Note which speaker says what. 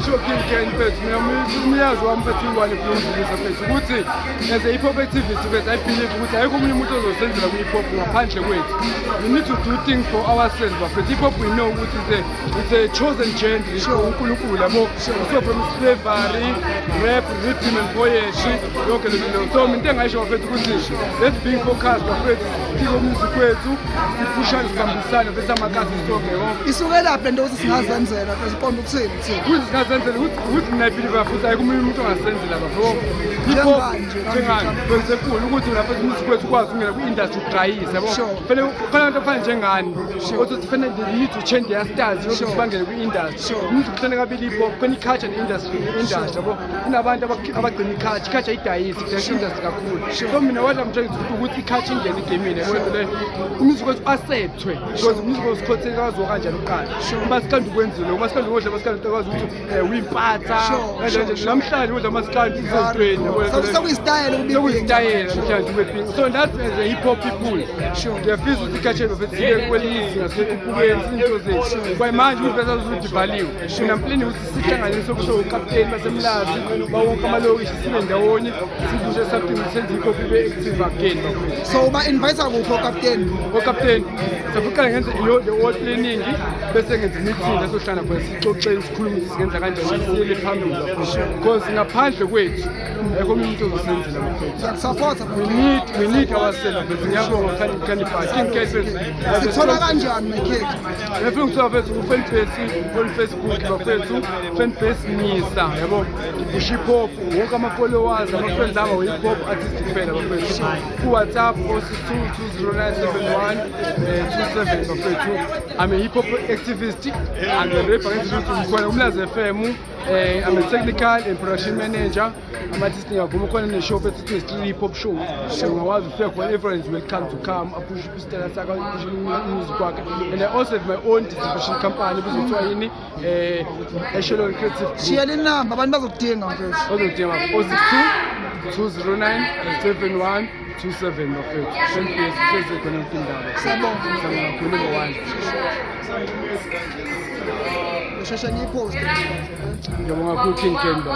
Speaker 1: Engingasho, King Ken mfethu, mina umyazi wami mfethu ingwane efuna mfethu ukuthi as a hip hop activist mfethu, I believe ukuthi ayikho omunye umuntu ozosenzela kwi-hip hop ngaphandle kwethu. We need to do things for ourselves bafethu. Hip hop, we know ukuthi it's a chosen genre uNkulunkulu, yabo. So from slavery, rap, rhythm and poetry, yonke le nto. So mina into engayisho bafethu ukuthi let's be focused bafethu, sike umusic wethu, siphushane, sibambisane bese amakasi sonke, yabo.
Speaker 2: Isukelaphi le nto ukuthi singazenzela? Siqonda ukuthini thina?
Speaker 1: Ukuthi singazenzela ukuthi mina i-believe futhi ayikho omunye umuntu ongasenzela bafo.
Speaker 2: Njengani nje,
Speaker 1: Njengani kwenze kulu ukuthi wena futhi umusic wethu ukwazi ukungena kwi-industry udayise, yabo. Fanele khona abantu abafana njengani othi fanele they need to change their styles yokuthi bangene kwi-industry. Umusic kuhlane kabili, hip hop khona i-culture ne-industry industry, yabo. Kunabantu abagcina i-culture, i-culture ayidayisi, kudayisa industry kakhulu. So mina what I'm trying to do ukuthi i-culture ingene egamini, yabo, lento leyo, umusic wethu acceptwe, because umusic wethu sikhotheke kaziwa kanjani kuqala. Umasikandi ukwenzile, umasikandi udla umasikandi ukwazi ukuthi uyimpatha kanjani nje. Namhlanje udla umasikandi isezintweni, yabo, lento leyo.
Speaker 2: Sekuyisitayela ukuba
Speaker 1: Sekuyisitayela namhlanje ube big. So that's as a hip hop people, ngiyafisa ukuthi i-culture bafethu sibe kwelinye izinga, sekhuphukeni izinto zethu. Kwayimanje ukuthi ukuthi ivaliwe, mina I'm ukuthi sihlanganise sokusho ukapteni baseMlazi bawonke amalokishi, sibe ndawonye, sibushe something, senze hip hop ibe active again bafethu.
Speaker 2: So uba-invite kuphi okapteni?
Speaker 1: Okapteni safuqala ngenze iyo the whole planning, bese ngenza meeting la sohlala khona, sixoxeni, sikhulume ukuthi singenza kanjani siyele phambili bafethu, because ngaphandle kwethu ayikho omunye umuntu ozosenzela bafethu.
Speaker 2: Siyakusapotha.
Speaker 1: We need ourselves bafethu. Ngiyabonga Khanifa, King Ken mfethu.
Speaker 2: Sithola kanjani mekhekhe?
Speaker 1: Ngifuna ukuthola bafethu ku-fanbase on Facebook bafethu, fanbase Nisa, yabo, ngisho hip hop, wonke ama-followers, ama-friends ami hip hop artist kuphela bafethu. Ku-WhatsApp 062 209 71 27 bafethu. I'm a hip hop activist, I'm a rapper, ngenza ukuthi ngikhona uMlazi FM. I'm a technical and production manager. Ama-artist ngiyavuma, khona ne-show ethi street hip hop show. Ungakwazi ufika khona, everyone is welcome to come aphushe isitayela sakhe, aphushe music wakhe. And I also have my own distribution company ebizwa kuthiwa yini, Echelon Creative Group.
Speaker 2: Shiyela inamba, abantu bazokudinga mfethu.
Speaker 1: Bazodinga 062 209 71 27 bafethu. Fanbase hlezi khona yonke indaba.
Speaker 2: Siyabonga.
Speaker 1: Siyabonga kakhulu, number one.
Speaker 2: Ngisheshe ngiyiphoste.
Speaker 1: Ngiyabonga kakhulu, King Ken bafethu.